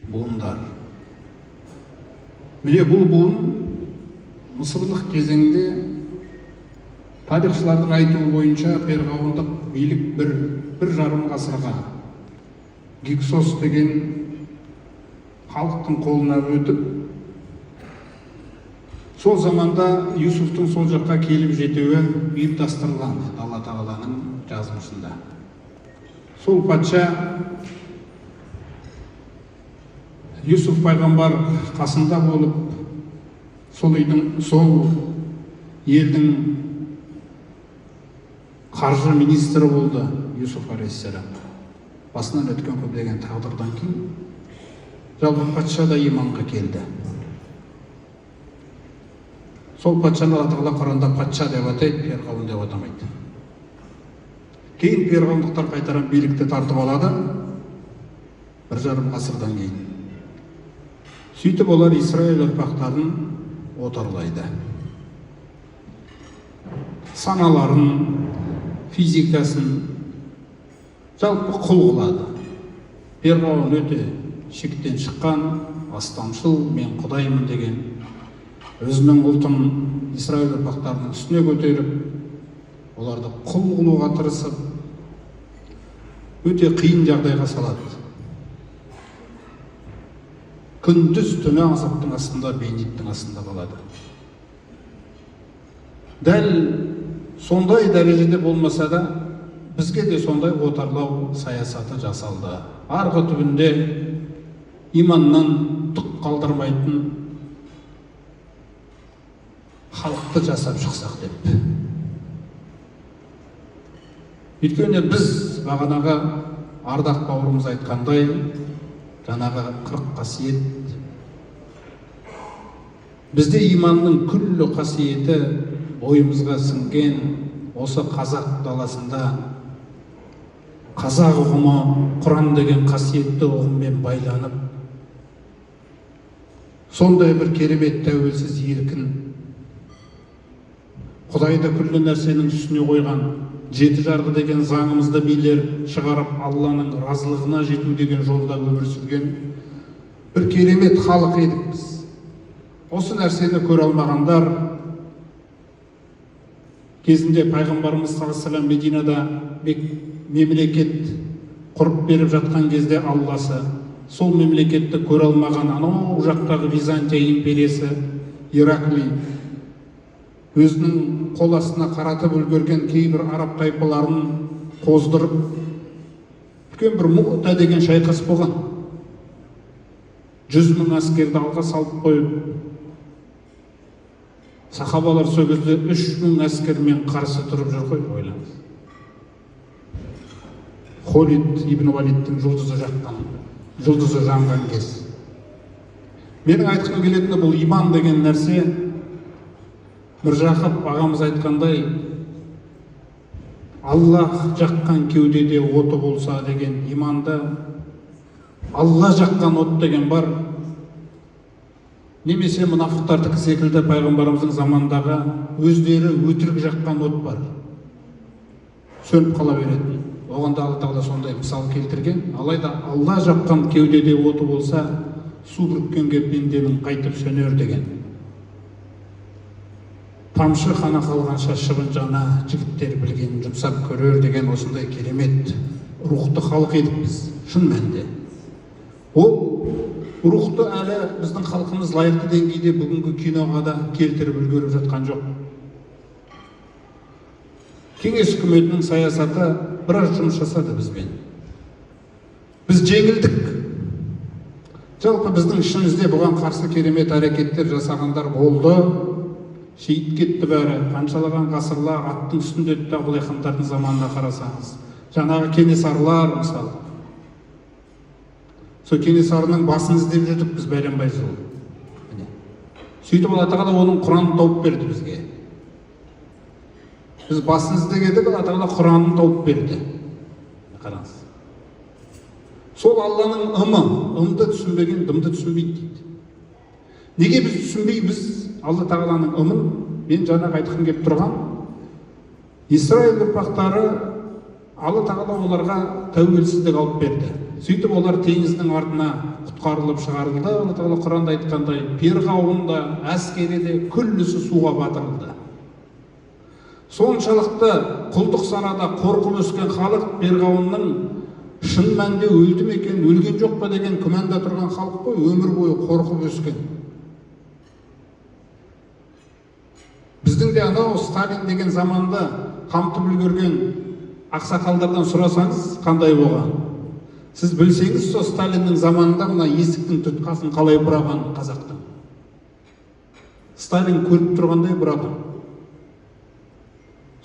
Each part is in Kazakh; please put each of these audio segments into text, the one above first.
Буындар. Міне, бұл буын мысырлық кезеңде, тарихшылардың айтуы бойынша, перғауындық билік 1,5 ғасырға гиксос деген халықтың қолына өтіп, сол заманда Юсуфтың сол жаққа келіп жетуі ұйымдастырылған Алла Тағаланың жазмышында. Сол патша Юсуф пайғамбар қасында болып, сол үйдің, сол елдің қаржы министрі болды Юсуф алейхиссалам. Басынан өткен көптеген тағдырдан кейін жалпы патша да иманға келді. Сол патшаны Алла Тағала Құранда патша деп атайды, перғауын деп атамайды. Кейін перғауындықтар қайтадан билікті тартып алады 1,5 ғасырдан кейін. Сөйтіп олар Израиль ұрпақтарын отарлайды. Саналарын, физикасын жалпы құл қылады. Перғауын өте шектен шыққан, астамшыл, мен құдаймын деген, өзінің ұлтын Израиль ұрпақтарының үстіне көтеріп, оларды құл қылуға тырысып, өте қиын жағдайға салады. Күндіз түні азаптың астында, бейнеттің астында қалады. Дәл сондай дәрежеде болмаса да, бізге де сондай отарлау саясаты жасалды. Арғы түбінде иманнан түк қалдырмайтын халықты жасап шықсақ деп. Өйткені біз бағанағы Ардақ бауырымыз айтқандай, жаңағы 40 қасиет, бізде иманның күллі қасиеті бойымызға сіңген. Осы қазақ даласында қазақ ұғымы Құран деген қасиетті ұғыммен байланып, сондай бір керемет тәуелсіз, еркін, Құдайды күллі нәрсенің үстіне қойған, жеті жарғы деген заңымызды билер шығарып, Алланың разылығына жету деген жолда өмір сүрген бір керемет халық едік біз. Осы нәрсені көре алмағандар кезінде пайғамбарымыз саллаллаху алейхи вассалам Мединада мемлекет құрып беріп жатқан кезде, Алласы сол мемлекетті көре алмаған анау жақтағы Византия империясы, Ираклий өзінің қол астына қаратып үлгерген кейбір араб тайпаларын қоздырып, үлкен бір Муъта деген шайқас болған. 100 000 әскерді алға салып қойып, сахабалар сол кезде 3000 әскермен қарсы тұрып жүр ғой, ойлаңыз. Холид ибн Валидтің жұлдызы жаққан, жұлдызы жанған кез. Менің айтқым келетіні, бұл иман деген нәрсе, Міржақып ағамыз айтқандай, Аллах жаққан кеудеде оты болса деген, иманды Алла жаққан от деген бар. Немесе мұнафықтардікі секілді пайғамбарымыздың заманындағы өздері өтірік жаққан от бар, сөніп қала беретін. Оған да Алла Тағала сондай мысал келтірген. Алайда Алла жаққан кеудеде оты болса, су бүріккенге пенденің қайтып сөнер деген. Тамшы қана қалғанша шыбын жана, жігіттер білгенін жұмсап көрер деген осындай керемет рухты халық едік біз шын мәнінде. Ол рухты әлі біздің халқымыз лайықты деңгейде бүгінгі киноға да келтіріп үлгеріп жатқан жоқ. Кеңес үкіметінің саясаты біраз жұмыс жасады бізбен. Біз жеңілдік. Жалпы біздің ішімізде бұған қарсы керемет әрекеттер жасағандар болды. Шейіт кетті бәрі, қаншалаған ғасырлар аттың үстінде өтті. Абылай хандардың заманына қарасаңыз, жаңағы Кенесарылар мысалы, сол Кенесарының басын іздеп жүрдік біз бәленбай жыл. Міне. Сөйтіп Алла Тағала оның Құранын тауып берді бізге. Біз басын іздеп едік, Алла Тағала Құранын тауып берді. Қараңыз. Сол Алланың ымы, ымды түсінбеген дымды түсінбейді дейді. Неге біз түсінбейміз Алла Тағаланың ымын? Мен жаңағы айтқым келіп тұрған, Израиль ұрпақтары, Алла Тағала оларға тәуелсіздік алып берді. Сөйтіп олар теңіздің артына құтқарылып шығарылды. Алла тағала Құранда айтқандай, Перғауын да, әскері де күллісі суға батырылды. Соншалықты құлдық санада қорқып өскен халық Перғауынның шын мәнінде өлді ме екен, өлген жоқ па деген күмәнда тұрған халық қой, өмір бойы қорқып өскен. Біздің де анау Сталин деген заманда қамтып үлгерген ақсақалдардан сұрасаңыз қандай болған? Сіз білсеңіз, сол Сталиннің заманында мына есіктің тұтқасын қалай бұраған қазақтың. Сталин көріп тұрғандай бұраған.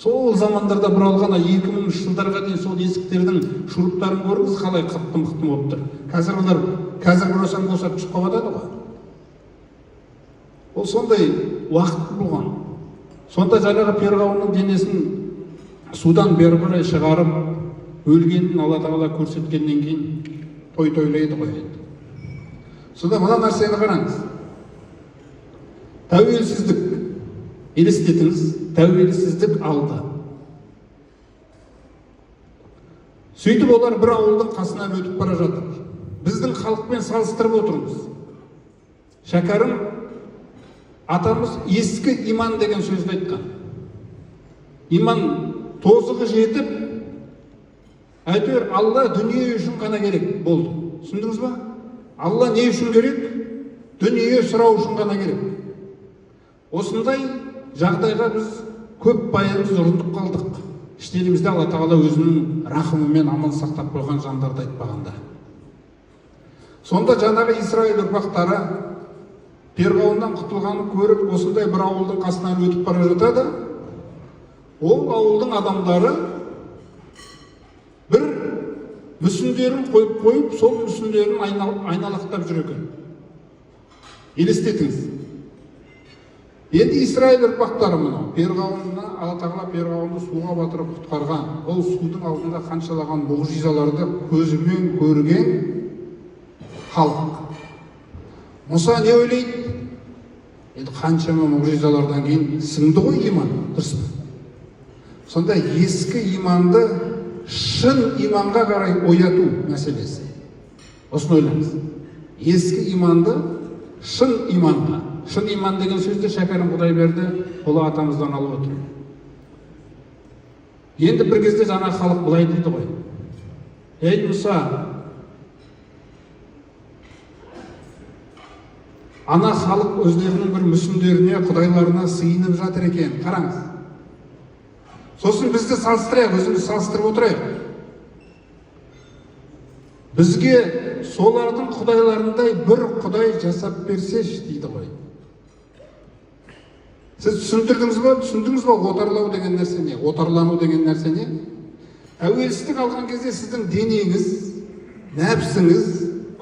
Сол замандарда бұралған 2000 жылдарға дейін сол есіктердің шуруптарын көріңіз, қалай қыттым-қыттым болып тұр. Қазір олар, қазір бұрасаң босап түсіп қалады ғой. Ол сондай уақыт болған. Сонда жаңағы Перғауынның денесін судан бері қарай шығарып, өлгенін Алла тағала көрсеткеннен кейін той тойлайды ғой енді. Сонда мына нәрсені қараңыз. Тәуелсіздік, елестетіңіз, тәуелсіздік алды. Сөйтіп олар бір ауылдың қасынан өтіп бара жатыр. Біздің халықпен салыстырып отырмыз. Шәкәрім атамыз ескі иман деген сөзді айтқан. Иман тозығы жетіп, әйтеуір Алла дүние үшін ғана керек болды. Түсіндіңіз ба? Алла не үшін керек? Дүние сұрау үшін ғана керек. Осындай жағдайға біз көп пайызымыз ұрынып қалдық. Іштерімізде Алла тағала өзінің рахымымен аман сақтап қойған жандарды айтпағанда. Сонда жаңағы Израиль ұрпақтары Перғауыннан құтылғанын көріп, осындай бір ауылдың қасынан өтіп бара жатады. Ол ауылдың адамдары бір мүсіндерін қойып қойып, сол мүсіндерін айналақтап жүр екен. Елестетіңіз. Енді Израиль ұрпақтары мынау Перғауынна, Алла тағала Перғауынды суға батырып құтқарған. Ол судың алдында қаншалаған мұғжизаларды көзімен көрген халық. Мұса не ойлайды? Енді қаншама мұғжизалардан кейін сіңді ғой иман, дұрыс па? Сонда ескі иманды шын иманға қарай ояту мәселесі. Осыны ойлаңыз. Ескі иманды шын иманға. Шын иман деген сөзді Шәкәрім Құдайберді ұлы атамыздан алып отыр. Енді бір кезде жаңа халық былай дейді ғой. Ей Мұса, ана халық өздерінің бір мүсіндеріне, құдайларына сыйынып жатыр екен. Қараңыз. Сосын бізді салыстырайық, өзіміз салыстырып отырайық. Бізге солардың құдайларындай бір құдай жасап берсеші дейді ғой. Сіз түсіндірдіңіз ба? Түсіндіңіз ба? Отарлау деген нәрсе не? Отарлану деген нәрсе не? Тәуелсіздік алған кезде сіздің денеңіз, нәпсіңіз,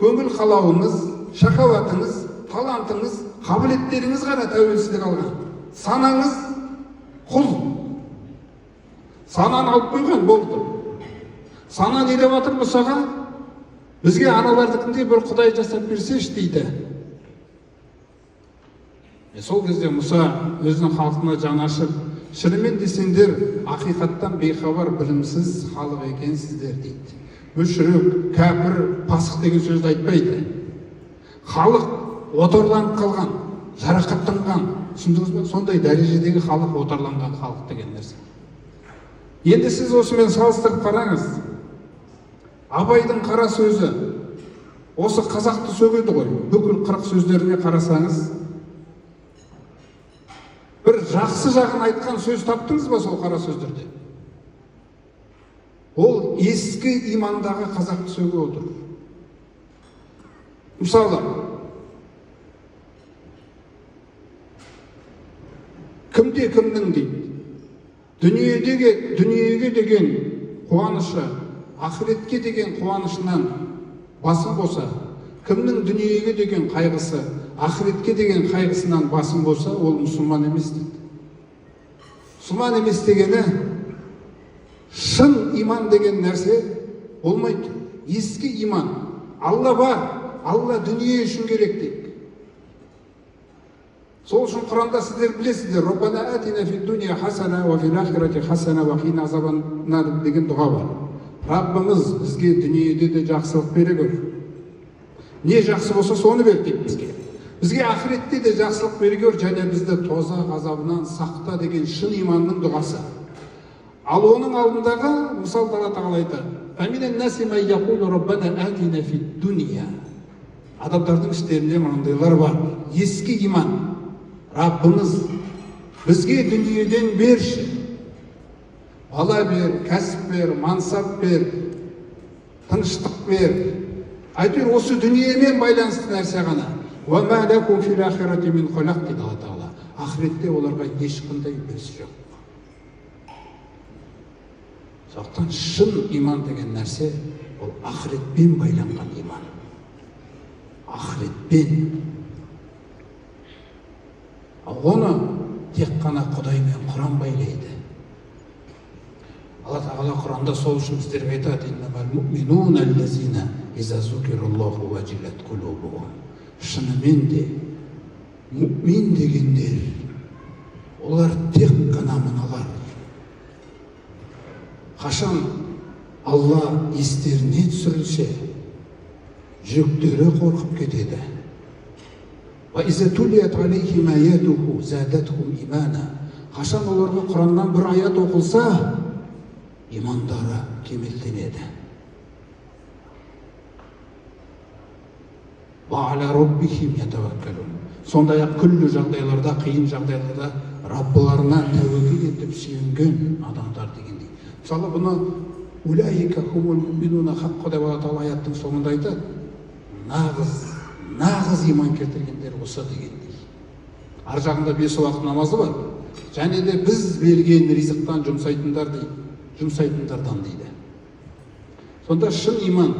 көңіл қалауыңыз, шахауатыңыз, талантыңыз, қабілеттеріңіз ғана тәуелсіздік алған. Санаңыз құл. Сананы алып қойған болды. Сана не деп жатыр Мұсаға? Бізге аналардікіндей бір құдай жасап берсеші дейді. Сол кезде Мұса өзінің халқына жаны ашып, шынымен десеңдер ақиқаттан бейхабар білімсіз халық екенсіздер дейді. Мүшрік, кәпір, пасық деген сөзді айтпайды. Халық отарланып қалған, жарақаттанған, түсіндіңіз бе? Сондай дәрежедегі халық отарланған халық деген нәрсе. Енді сіз осымен салыстырып қараңыз. Абайдың қара сөзі осы қазақты сөгеді ғой. Бүкіл 40 сөздеріне қарасаңыз, бір жақсы жағын айтқан сөз таптыңыз ба сол қара сөздерде? Ол ескі имандағы қазақты сөгіп отыр. Мысалы, кімде кімнің дейді, дүниеге деген қуанышы, ақыретке деген қуанышынан басым болса, кімнің дүниеге деген қайғысы, ақыретке деген қайғысынан басым болса, ол мұсылман емес дейді. Мұсылман емес дегені шын иман деген нәрсе болмайды. Ескі иман. Алла бар, Алла дүние үшін керек дейді. Сол үшін Құранда сіздер білесіздер, Раббана атина фид дуния хасана уа фил ахирати хасана уа қина азабан нар деген дұға бар. Раббымыз бізге дүниеде де жақсылық бере көр, Не жақсы болса, соны бер тек бізге. Бізге ақыретте де жақсылық бергөр және бізді тозақ азабынан сақта деген шын иманның дұғасы. Ал оның алдындағы мысалда Алла Тағала айтады: Адамдардың іштерінде мынандайлар бар. Ескі иман. Раббымыз, бізге дүниеден берші. Бала бер, кәсіп бер, мансап бер, тыныштық бер. Әйтеуір осы дүниемен байланысты нәрсе ғана. Дейді Алла Тағала. Ақыретте оларға ешқандай үлес жоқ. Сондықтан шын иман деген нәрсе ол ақыретпен байланған иман. Ақыретпен. Оны тек қана Құдай мен Құран байлайды. Алла Тағала Құранда сол үшін біздерге айтады: Шынымен де мүмин дегендер олар тек қана мыналар. Қашан Алла естеріне түсірілсе, жүректері қорқып кетеді. Қашан оларға Құраннан бір аят оқылса, имандары кемелденеді. Сондай-ақ күллі жағдайларда, қиын жағдайларда Раббыларына тәуекел етіп сүйенген адамдар дегендей. Мысалы, бұны улаика хумул муъминуна хаққа деп Алла Тағала аяттың соңында айтады. Нағыз иман келтіргендер осы дегендей. Ар жағында 5 уақыт намазы бар. Және де біз берген ризықтан жұмсайтындар дейді, жұмсайтындардан дейді. Сонда шын иман.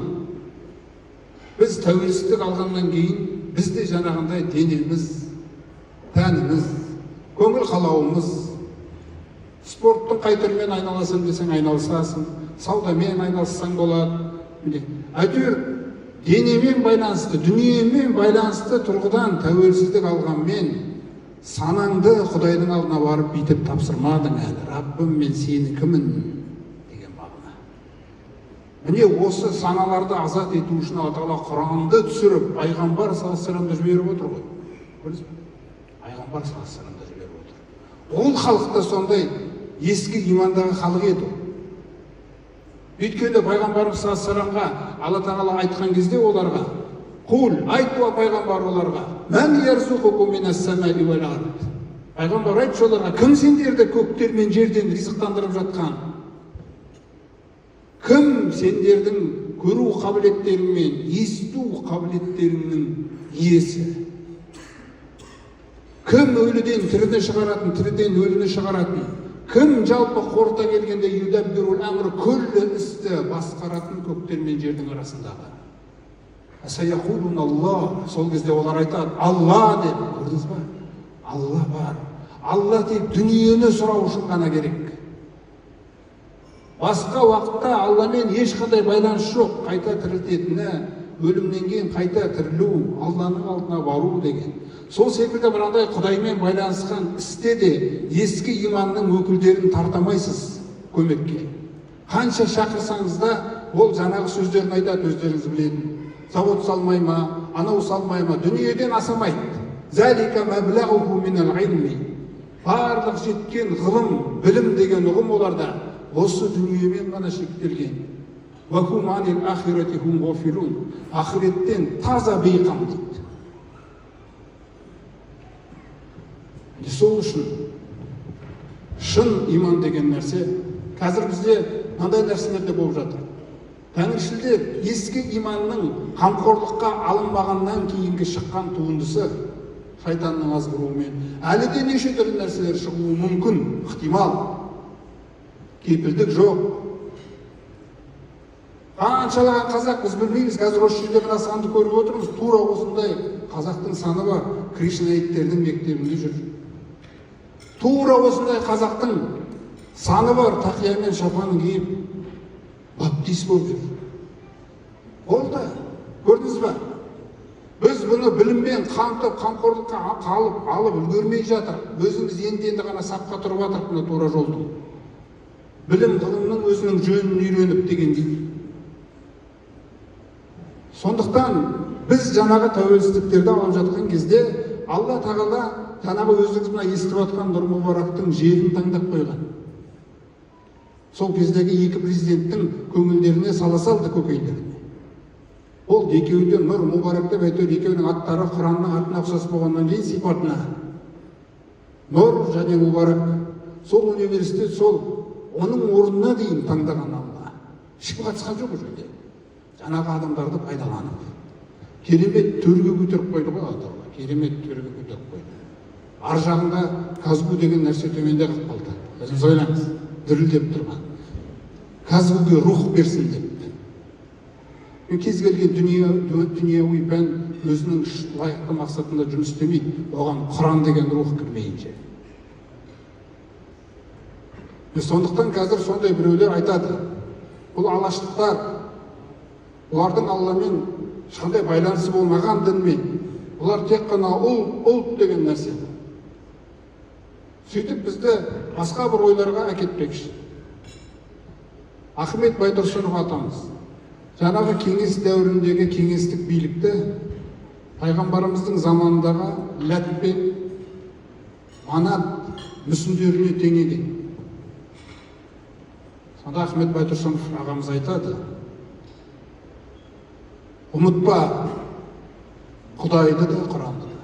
Біз тәуелсіздік алғаннан кейін бізде жаңағындай денеміз, тәніміз, көңіл қалауымыз, спорттың қай түрімен айналасам десең айналысасың, саудамен айналыссаң болады. Міне, әйтеуір денемен байланысты, дүниемен байланысты тұрғыдан тәуелсіздік алғанмен санаңды Құдайдың алдына барып бүйтіп тапсырмадың әлі. Раббым, мен сенікімін деген мағына. Міне, осы саналарды азат ету үшін Алла Тағала Құранды түсіріп, пайғамбар саллаллаху алейхи вассаламды жіберіп отыр ғой. Көрдіңіз бе? Пайғамбар саллаллаху алейхи вассаламды жіберіп отыр. Ол халық та сондай ескі имандағы халық еді. Өйткені пайғамбарымыз саллаллаху алейхи вассаламға Алла Тағала айтқан кезде оларға: Қул, айт пайғамбар оларға, мән ярзуқукум минас самаи уәл ард. Пайғамбар айтшы оларға, кім сендерді көктер мен жерден ризықтандырып жатқан? Кім сендердің көру қабілеттерің мен есту қабілеттеріңнің иесі? Кім өліден тіріні шығаратын, тіріден өліні шығаратын? Кім жалпы қорыта келгенде юдаббирул әмр, күллі істі басқаратын көктер мен жердің арасындағы? Асаяқулун Алла. Сол кезде олар айтады Алла деп. Көрдіңіз ба? Алла бар. Алла тек дүниені сұрау үшін ғана керек. Басқа уақытта Алламен ешқандай байланыс жоқ. Қайта тірілтетіні, өлімнен кейін қайта тірілу, Алланың алдына бару деген. Сол секілді мынандай Құдаймен байланысқан істе де ескі иманның өкілдерін тартамайсыз көмекке. Қанша шақырсаңыз да, ол жаңағы сөздерін айтады, өздеріңіз білетін. Завод салмай ма, анау салмай ма, дүниеден асамайды. Залика маблағуху минал илми. Барлық жеткен ғылым, білім деген ұғым оларда осы дүниемен ғана шектелген. Уа хум анил ахирати хум ғафилун. Ақыреттен таза бейқам дейді. Сол үшін шын иман деген нәрсе қазір бізде мынандай нәрселер де болып жатыр. Тәңіршілдер ескі иманның қамқорлыққа алынбағаннан кейінгі шыққан туындысы шайтанның азғыруымен әлі де неше түрлі нәрселер шығуы мүмкін, ықтимал. Кепілдік жоқ. Қаншалаған қазақ біз білмейміз, қазір осы жерде мына санды көріп отырмыз, тура осындай қазақтың саны бар, кришнаиттердің мектебінде жүр. Тура осындай қазақтың саны бар, тақия мен шапанын киіп баптист болып жүр. Болды, көрдіңіз ба? Біз бұны біліммен қамтып, қамқорлыққа қалып, алып үлгермей жатыр. Өзіміз енді-енді ғана сапқа тұрып жатырмыз мына тура жолдың. Білім ғылымның өзінің жөнін үйреніп дегендей. Сондықтан біз жаңағы тәуелсіздіктерді алып жатқан кезде Алла Тағала жаңағы өзіңіз мына естіп жатқан Нұр Мүбарактың жерін таңдап қойған. Сол кездегі екі президенттің көңілдеріне сала салды, көкейлеріне. Ол екеуі де Нұр Мүбарак деп, әйтеуір екеуінің аттары Құранның атына ұқсас болғаннан кейін сипатына Нұр және Мүбарак. Сол университет сол оның орнына дейін таңдаған Алла. Ешкім қатысқан жоқ ол жерде. Жаңағы адамдарды пайдаланып керемет төрге көтеріп қойды ғой Алла Тағала, керемет төрге көтеріп қойды. Ар жағында КазГУ деген нәрсе төменде қалып қалды. Өзіңіз ойлаңыз, дірілдеп тұрған. КазГУге рух берсін деп. Мен кез келген дүниеуи пән өзінің лайықты мақсатында жұмыс істемейді, оған Құран деген рух кірмейінше. Сондықтан қазір сондай біреулер айтады, бұл алаштықтар, бұлардың Алламен ешқандай байланысы болмаған дінмен, бұлар тек қана ұлт, ұлт деген нәрсе. Сөйтіп бізді басқа бір ойларға әкетпекші. Ахмет Байтұрсынов атамыз жаңағы кеңес дәуіріндегі кеңестік билікті пайғамбарымыздың заманындағы Ләт пен Манат мүсіндеріне теңеген. Сонда Ахмет Байтұрсынов ағамыз айтады, ұмытпа Құдайды да, Құранды да.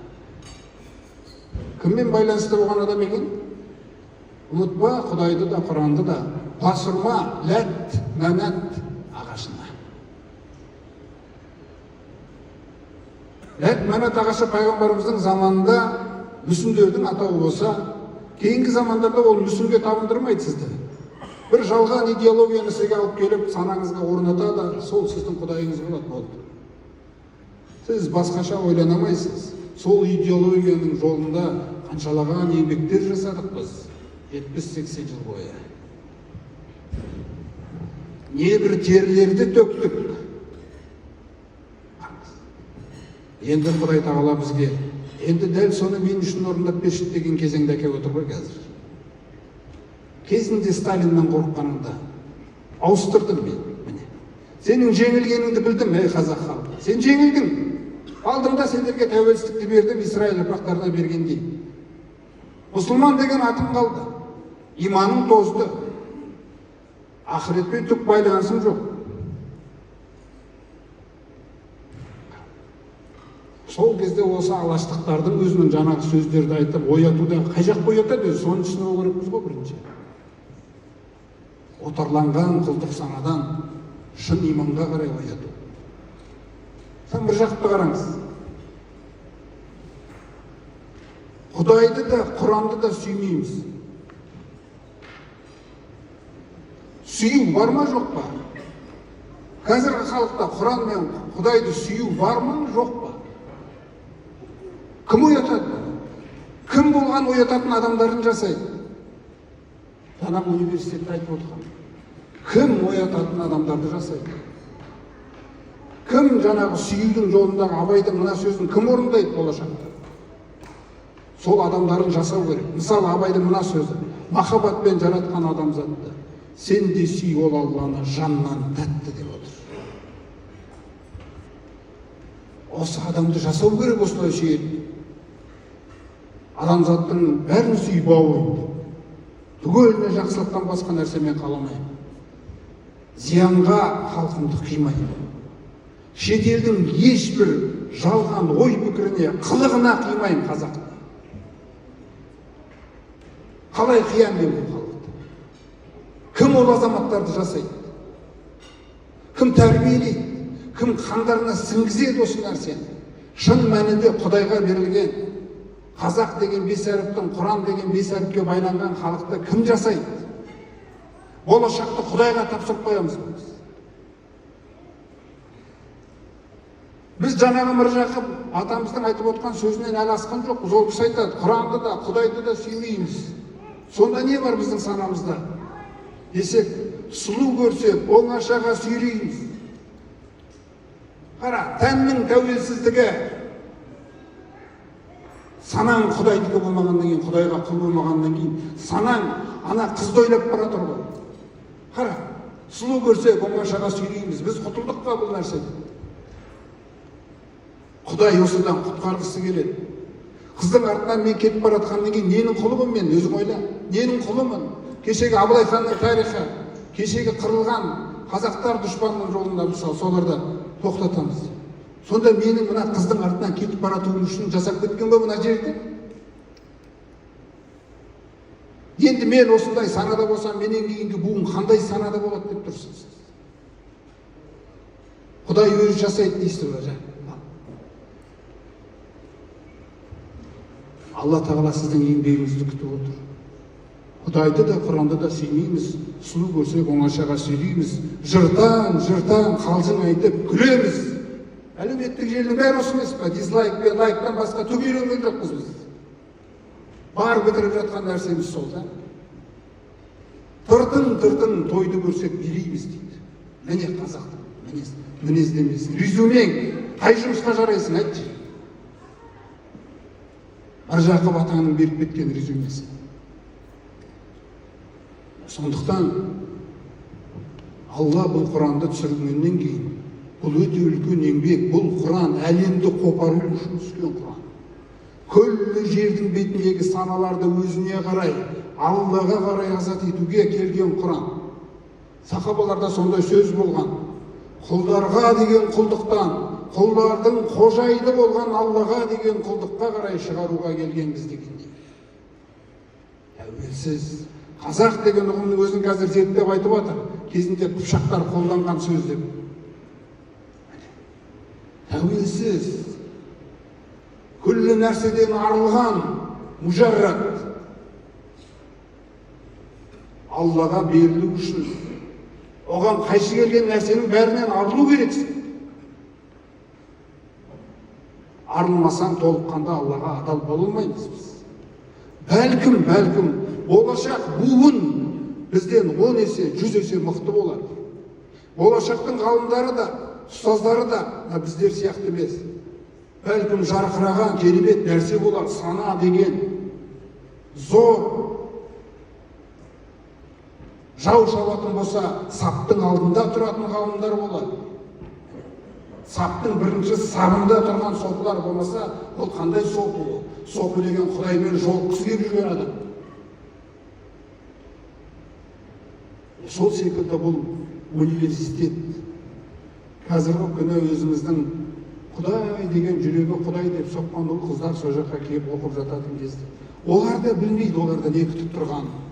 Кіммен байланысты болған адам екен? Ұмытпа Құдайды да, Құранды да, бас ұрма Ләт, Манат ағашына. Ләт, Манат ағашы пайғамбарымыздың заманында мүсіндердің атауы болса, кейінгі замандарда ол мүсінге табындырмайды сізді. Бір жалған идеологияны сізге алып келіп, санаңызға орнатады, сол сіздің құдайыңыз болады, болды. Сіз басқаша ойлана алмайсыз. Сол идеологияның жолында қаншалаған еңбектер жасадық біз, 70-80 жыл бойы. Небір терлерді төктік. Енді Құдай Тағала бізге, енді дәл соны мен үшін орындап берші деген кезеңді әкеліп отыр ғой қазір. Кезінде Сталиннен қорыққаныңда ауыстырдым мен, міне. Сенің жеңілгеніңді білдім, ей қазақ халқы. Сен жеңілдің. Алдымда сендерге тәуелсіздікті бердім, Израиль ұрпақтарына бергендей. Мұсылман деген атым қалды. Иманың тозды. Ақыретпен түк байланысым жоқ. Сол кезде осы алаштықтардың өзінің жаңағы сөздерді айтып оятуда қай жаққа оятады өзі, соны түсіну керекпіз ғой бірінші. Отарланған құлдық санадан шын иманға қарай ояту. Сен бір жақты қараңыз. Құдайды да, Құранды да сүймейміз. Сүю бар ма, жоқ па? Қазіргі халықта Құран мен Құдайды сүю бар ма, жоқ па? Кім оятады? Кім болған оятатын адамдарын жасайды? Жаңағы университетте айтып отырған. Кім оятатын адамдарды жасайды? Кім жаңағы сүюдің жолындағы Абайдың мына сөзін кім орындайды болашақта? Сол адамдарын жасау керек. Мысалы, Абайдың мына сөзі: махаббатпен жаратқан адамзатты сен де сүй ол Алланы жаннан тәтті деп отыр. Осы адамды жасау керек, осылай сүйеді. Адамзаттың бәрін сүй бауырым деп. Түгеліне жақсылықтан басқа нәрсемен қаламаймын. Зиянға халқымды қимаймын. Шетелдің ешбір жалған ой пікіріне, қылығына қимаймын қазақты. Қалай қиям мен бұл халықты? Кім ол азаматтарды жасайды? Кім тәрбиелейді? Кім қандарына сіңгізеді осы нәрсені? Шын мәнінде Құдайға берілген қазақ деген бес әріптің, Құран деген бес әріпке байланған халықты кім жасайды? Болашақты Құдайға тапсырып қоямыз біз. Біз жаңағы Міржақып атамыздың айтып отқан сөзінен әлі асқан жоқпыз. Ол кісі айтады, Құранды да, Құдайды да сүймейміз. Сонда не бар біздің санамызда? Десек, сұлу көрсек, оңашаға сүйрейміз. Қара, тәннің тәуелсіздігі, санаң Құдайдікі болмағаннан кейін, Құдайға құл болмағаннан кейін, санаң ана қызды ойлап бара тұр ғой. Қара, сұлу көрсек, оңашаға сүйрейміз. Біз құтылдық па бұл нәрседен? Құдай осыдан құтқарғысы келеді. Қыздың артынан мен кетіп бара жатқаннан кейін ненің құлымын мен, өзің ойла. Ненің құлымын? Кешегі Абылай ханның тарихы, кешегі қырылған қазақтар дұшпанның жолында, мысалы, соларды тоқтатамыз. Сонда менің мына қыздың артынан кетіп бара жатуым үшін жасап кеткен бе мына жерді? Енді мен осындай санада болсам, менен кейінгі буын қандай санада болады деп тұрсыз? Құдай өзі жасайды дейсіз бе? Алла тағала сіздің еңбегіңізді күтіп отыр. Құдайды да, Құранды да сүймейміз, сұлу көрсек оңашаға сөйлейміз, жыртан, жыртан қалжың айтып күлеміз. Әлеуметтік желінің бәрі осы емес пе? Дизлайк пен лайктан басқа түк үйренген жоқпыз біз. Бар бітіріп жатқан нәрсеміз сол да. Тыртың, тыртың тойды көрсек билейміз дейді. Міне қазақтың мінез, мінездемесі. Резюмең қай жұмысқа жарайсың айтшы? Міржақып атаңның беріп кеткен резюмесі. Сондықтан Алла бұл Құранды түсіргеннен кейін, бұл өте үлкен еңбек, бұл Құран әлемді қопару үшін түскен Құран. Күллі жердің бетіндегі саналарды өзіне қарай, Аллаға қарай азат етуге келген Құран. Сахабаларда сондай сөз болған. Құлдарға деген құлдықтан, құлдардың қожайыны болған Аллаға деген құлдыққа қарай шығаруға келгенбіз дегендей. Тәуелсіз қазақ деген ұғымның өзін қазір зерттеп айтып жатыр. Кезінде қыпшақтар қолданған сөз деп. Тәуелсіз, күллі нәрседен арылған мужаррат, Аллаға берілу үшін оған қайшы келген нәрсенің бәрінен арылу керексің. Арылмасаң толыққанды Аллаға адал бола алмаймыз біз. Бәлкім, бәлкім болашақ буын бізден 10 есе, 100 есе мықты болар. Болашақтың ғалымдары да, ұстаздары да біздер сияқты емес. Бәлкім жарқыраған керемет нәрсе болар, сана деген зор. Жау шабатын болса, саптың алдында тұратын ғалымдар болады. Саптың бірінші сабында тұрған сопылар болмаса, ол қандай сопы ол? Сопы деген Құдаймен жолыққысы келіп жүрген адам. Сол секілді бұл университет қазіргі күні өзіміздің Құдай деген жүрегі Құдай деп соққан ұл қыздар сол жаққа келіп оқып жататын кезде. Олар да білмейді, олар да не күтіп тұрғанын.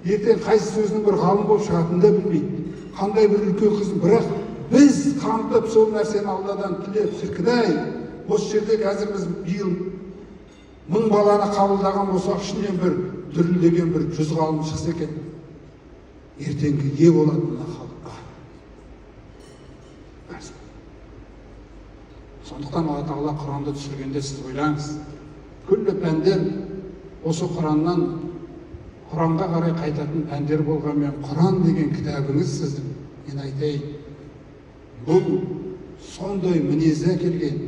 Ертең қайсысы өзінің бір ғалым болып шығатынын да білмейді. Қандай бір үлкен қыз, бірақ біз қамтып сол нәрсені Алладан тілеп, шіркін-ай, осы жерде қазір біз биыл 1000 баланы қабылдаған болсақ, ішінен бір дүрілдеген бір 100 ғалым шықса екен, ертеңгі ие болады мына халыққа. Сондықтан Алла Тағала Құранды түсіргенде сіз ойлаңыз, күллі пәндер осы Құраннан, Құранға қарай қайтатын пәндер болғанмен, Құран деген кітабыңыз сіздің, мен айтайын, бұл сондай мінезі әкелген,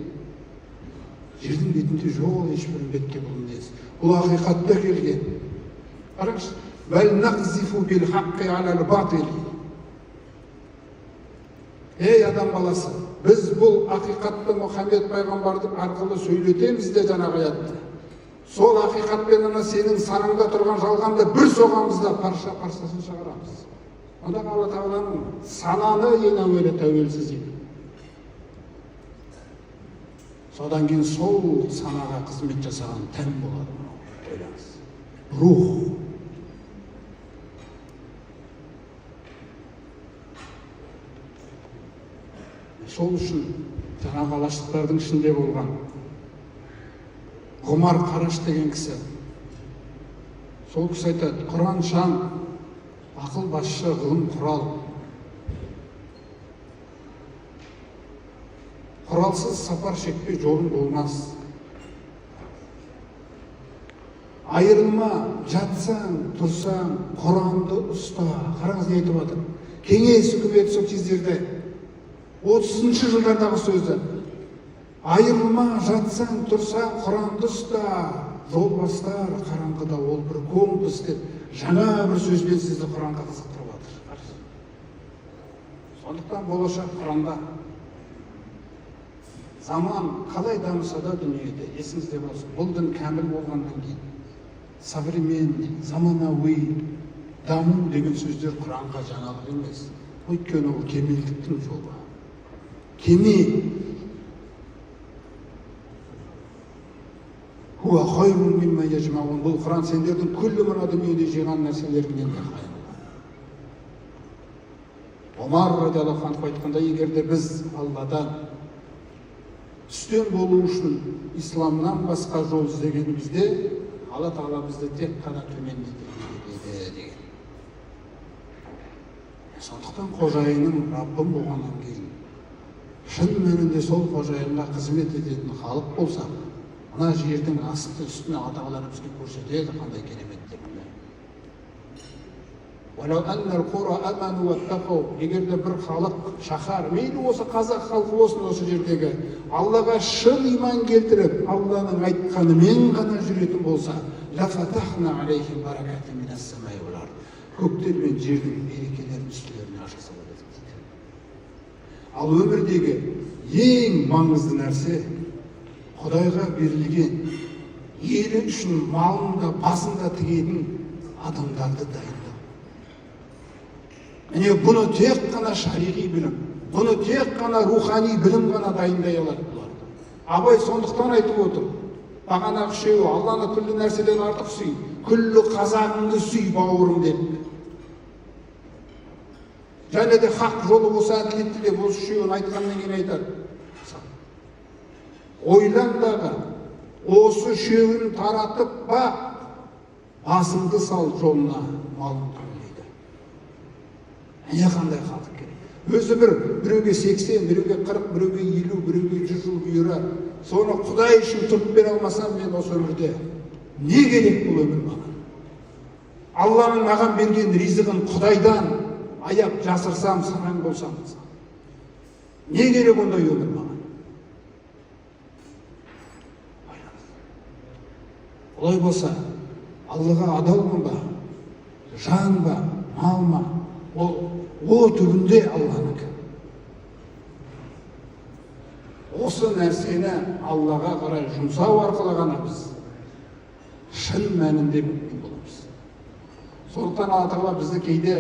жердің бетінде жоқ ол ешбір үмбетке бұл мінез. Бұл ақиқатты әкелген. Қараңызшы, бәл нақзифу бил хаққи алал батил. Ей адам баласы, біз бұл ақиқатты Мұхаммед пайғамбардың арқылы сөйлетеміз де жаңағы аятта. Сол ақиқатпен ана сенің санаңда тұрған жалғанды бір соғамыз да парша-паршасын шығарамыз. Онда Алла Тағаланың сананы ең әуелі тәуелсіз ету. Содан кейін сол санаға қызмет жасаған тән болады мынау. Ойлаңыз. Рух. Сол үшін жаңағы алаштықтардың ішінде болған Ғұмар Қараш деген кісі, сол кісі айтады, Құран шаң, ақыл басшы, ғылым құрал. Құралсыз сапар шекпей жолың болмас. Айырылма, жатсаң, тұрсаң, Құранды ұста. Қараңыз не айтып жатыр. Кеңес үкіметі сол кездерде 30-шы жылдардағы сөзді. Айырылма, жатсаң, тұрсаң, Құранды ұста. Жол бастар қараңғыда ол бір компас деп жаңа бір сөзбен сізді Құранға қызықтырып жатыр. Сондықтан болашақ Құранда. Заман қалай дамыса да дүниеде, есіңізде болсын, бұл дін кәміл болғаннан кейін современный, заманауи даму деген сөздер Құранға жаңалық емес. Өйткені ол кемелдіктің жолы. Кемел. Хуа хайрун мимма яжмаун. Бұл Құран сендердің күллі мына дүниеде жиған нәрселеріңнен де хайырлы. Омар радиаллаху анху айтқанда, егер де біз Алладан үстем болу үшін исламнан басқа жол іздегенімізде, Алла тағала бізді тек қана төмендетіп еді деген. Сондықтан қожайыным Раббым болғаннан кейін шын мәнінде сол қожайынға қызмет ететін халық болсақ, мына жердің асты үстіне Алла тағала бізге көрсетеді қандай кереметтігін. Егер де бір халық, шаһар, мейлі осы қазақ халқы болсын, осы жердегі Аллаға шын иман келтіріп, Алланың айтқанымен ғана жүретін болса, көктер мен жердің берекелерін үстілеріне аша салар едік дейді. Ал өмірдегі ең маңызды нәрсе Құдайға берілген елі үшін малын да басын да тігетін адамдарды дайындау. Міне бұны тек қана шариғи білім, бұны тек қана рухани білім ғана дайындай алады бұларды. Абай сондықтан айтып отыр. Бағанағы үшеуі Алланы күллі нәрседен артық сүй, күллі қазағыңды сүй бауырым деп. Және де хақ жолы осы әділетті деп осы үшеуін айтқаннан кейін айтады. Ойландағы осы үшеуін таратып бақ, басыңды сал жолына, малың түгел дейді. Міне қандай халық керек. Өзі бір біреуге 80, біреуге 40, біреуге 50, біреуге 100 жыл бұйырар. Соны Құдай үшін тұрып бере алмасам, мен осы өмірде не керек бұл өмір маған? Алланың маған берген ризығын Құдайдан аяп жасырсам, сараң болсам, не керек ондай өмір маған? Олай болса, Аллаға адалмын ба, жан ба, мал ма, ол түбінде Алланікі. Осы нәрсені Аллаға қарай жұмсау арқылы ғана біз шын мәнінде мүмин боламыз. Сондықтан Алла тағала бізді кейде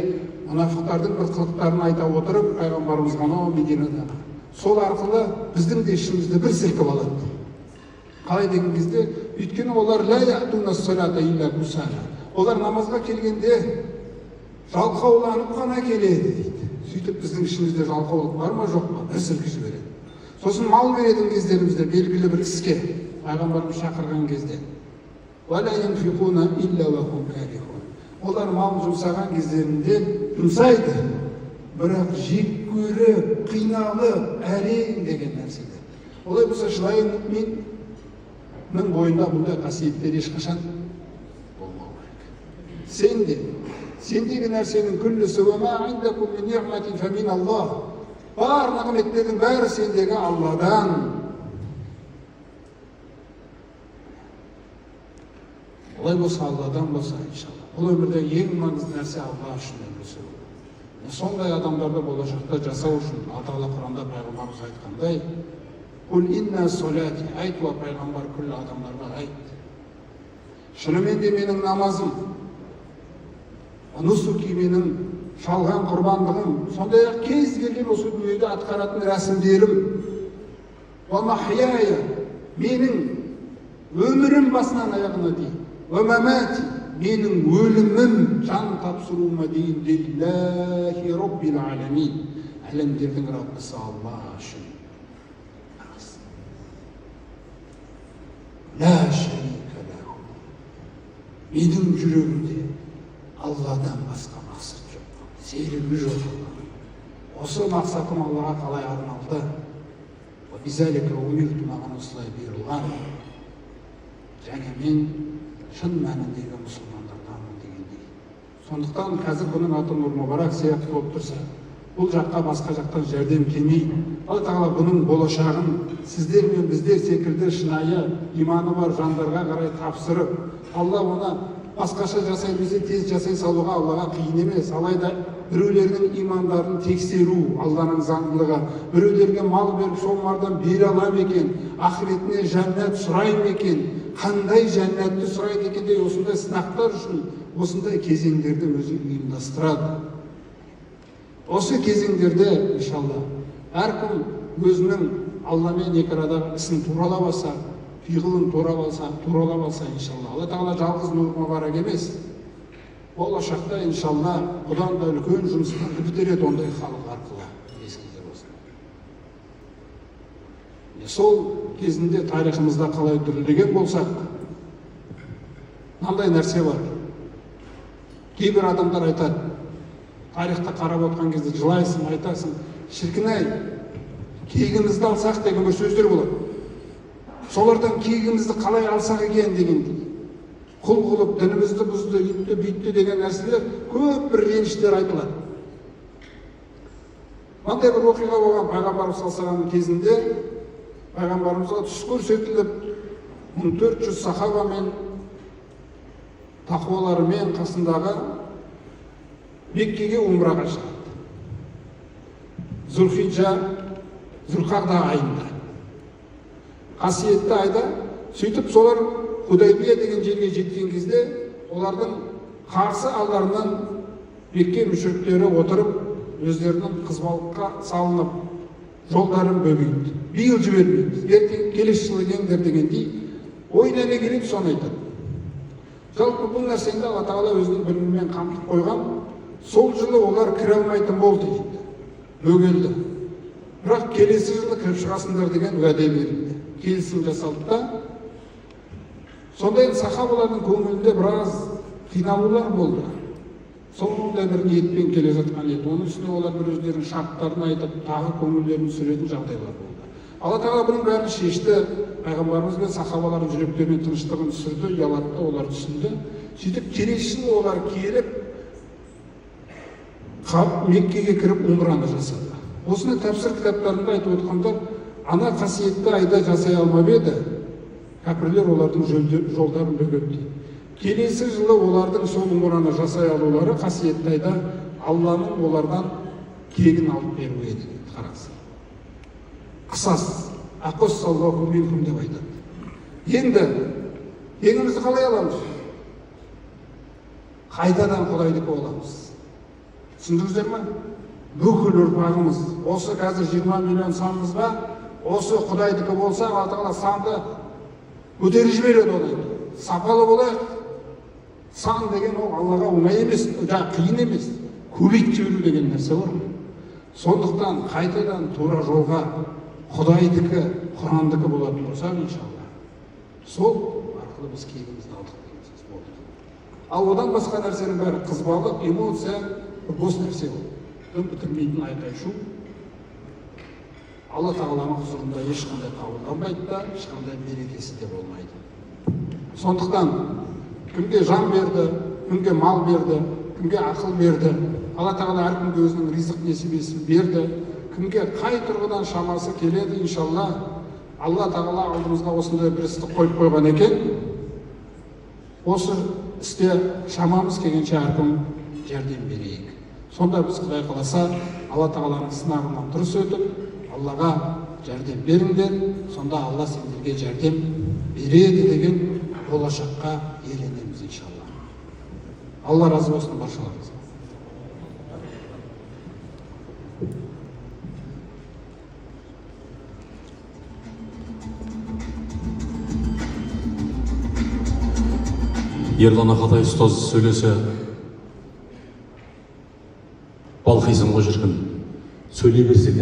мұнафиқтардың бір қылықтарын айта отырып, пайғамбарымызға анау Мединадағы сол арқылы біздің де ішімізді бір сілкіп алады. Қалай деген кезде, өйткені олар ла яътуна ссалата илля кусала. Олар намазға келгенде жалқауланып қана келеді дейді. Сөйтіп біздің ішімізде жалқаулық бар ма, жоқ па, бір сілкіп жібереді. Сосын мал беретін кездерімізде белгілі бір іске пайғамбарымыз шақырған кезде олар мал жұмсаған кездерінде жұмсайды, бірақ жек көріп, қиналып, әрең деген нәрселер. Олай болса, шынайы мүминнің бойында бұндай қасиеттер ешқашан болмау керек. Сен де, сендегі нәрсенің күллісі бар нығметтердің бәрі сендегі Алладан. Олай болса, Алладан болса, иншалла. Бұл өмірде ең маңызды нәрсе Алла үшін өмір сүру. Сондай адамдарды болашақта жасау үшін Алла тағала Құранда пайғамбарымыз айтқандай, «Құл инна солати», айт уа пайғамбар күллі адамдарға айт. Шынымен де менің намазым, нусуки менің шалған құрбандығым, сондай-ақ кез келген осы дүниеде атқаратын рәсімдерім, уа махияя, менің өмірім басынан аяғына дейін, уа мамати, менің өлімім, жан тапсыруыма дейін, лиллахи роббил аламин, әлемдердің Раббысы Алла үшін. Ла шарика лаху. Менің жүрегімде Алладан басқа мақсат жоқ, серігі жоқ. Осы мақсатым Аллаға қалай арналды? Бизалика умирту, маған осылай бұйырылған. Және мен шын мәніндегі мұсылмандарданмын дегендей. Сондықтан қазір бұның аты Нұр Мүбарак сияқты болып тұрса, бұл жаққа басқа жақтан жәрдем келмейді. Алла тағала бұның болашағын сіздер мен біздер секілді шынайы иманы бар жандарға қарай тапсырып, Алла оны басқаша жасай білсе, тез жасай салуға Аллаға қиын емес. Алайда біреулердің имандарын тексеру Алланың заңдылығы, біреулерге мал беріп, сол малдан бере ала ма екен, ақыретіне жәннат сұрай ма екен, қандай жәннатты сұрайды екен деген осындай сынақтар үшін осындай кезеңдерді өзі ұйымдастырады. Осы кезеңдерде иншалла әркім өзінің Алламен екі арадағы ісін туралап алса, пиғылын туралап алса иншалла. Алла тағала жалғыз Нұр Мүбарак емес, болашақта иншалла бұдан да үлкен жұмыстарды бітіреді ондай халық арқылы, есіңізде болсын. Сол кезінде тарихымызда қалай дүрілдеген болсақ, мынандай нәрсе бар. Кейбір адамдар айтады, тарихта қарап отқан кезде жылайсың, айтасың, шіркін-ай, кегімізді алсақ деген бір сөздер болады. Солардан кегімізді қалай алсақ екен дегендей. Құл қылып, дінімізді бұзды, үйтті, бүйтті деген нәрселер көп бір реніштер айтылады. Мынандай бір оқиға болған пайғамбарымыз саллаллаху алейхи вассалам кезінде пайғамбарымызға түс көрсетіліп, 1400 сахабамен тақуаларымен қасындағы Меккеге умраға шығады. Зүлхиджа, Зүлқағда айында. Қасиетті айда, сөйтіп солар Худайбия деген жерге жеткен кезде олардың қарсы алдарынан Мекке мүшриктері отырып, өздерінің қызбалыққа салынып, жолдарын бөгейді. Биыл жібермейміз, ертең келесі жылы келіңдер дегендей, ойына не келеді соны айтады. Жалпы бұл нәрсені Алла тағала өзінің білімімен қамтып қойған. Сол жылы олар кіре алмайтын болды дейді. Бөгелді. Бірақ келесі жылы кіріп шығасыңдар деген уәде берілді. Келісім жасалды да. Сонда енді сахабалардың көңілінде біраз қиналулар болды. Сондай бір ниетпен келе жатқан еді. Оның үстіне олар бір өздерінің шарттарын айтып, тағы көңілдерін түсіретін жағдайлар болды. Алла тағала бұның бәрін шешті. Пайғамбарымыз бен сахабалардың жүректеріне тыныштығын түсірді, ұялатты, олар түсінді. Сөйтіп келесі жылы олар келіп Меккеге кіріп умраны жасады. Осыны тәпсір кітаптарында айтып отқандар, ана қасиетті айда жасай алмап еді, кәпірлер олардың жолдарын бөгетті. Келесі жылы олардың сол умраны жасай алулары қасиетті айда Алланың олардан кегін алып беруі еді дейді, қараңыз. Қысас, ақоссаллаху минкум деп айтады. Енді кегімізді қалай аламыз? Қайтадан Құдайдікі боламыз. Түсіндіңіздер ме? Бүкіл ұрпағымыз, осы қазір 20 миллион санымызға, осы Құдайдікі болса, Алла тағала санды көтеріп жібереді одан кейін. Сапалы болайық. Сан деген ол Аллаға оңай емес, жаңа қиын емес, көбейтіп жіберу деген нәрсе бар ғой. Сондықтан қайтадан тура жолға Құдайдікі, Құрандікі болатын болсақ, иншалла, сол арқылы біз кегімізді алдық деген сөз болды. Ал одан басқа нәрсенің бәрі қызбалық, эмоция, бос нәрсе ол. Дым бітірмейтін айқай-шу. Алла тағаланың құзырында ешқандай қабылданбайды да, ешқандай берекесі де болмайды. Сондықтан кімге жан берді, кімге мал берді, кімге ақыл берді, Алла тағала әркімге өзінің ризық несібесін берді, кімге қай тұрғыдан шамасы келеді, иншалла, Алла тағала алдымызға осындай бір істі қойып қойған екен. Осы істе шамамыз келгенше әркім жәрдем берейік. Сонда біз Құдай қаласа, Алла тағаланың сынағынан дұрыс өтіп, Аллаға жәрдем беріңдер, сонда Алла сендерге жәрдем береді деген болашаққа иеленеміз иншалла. Алла разы болсын баршаларыңызға. Ерлан Ағатай ұстаз сөйлесе балқисың ғой шіркін, сөйлей берсе екен.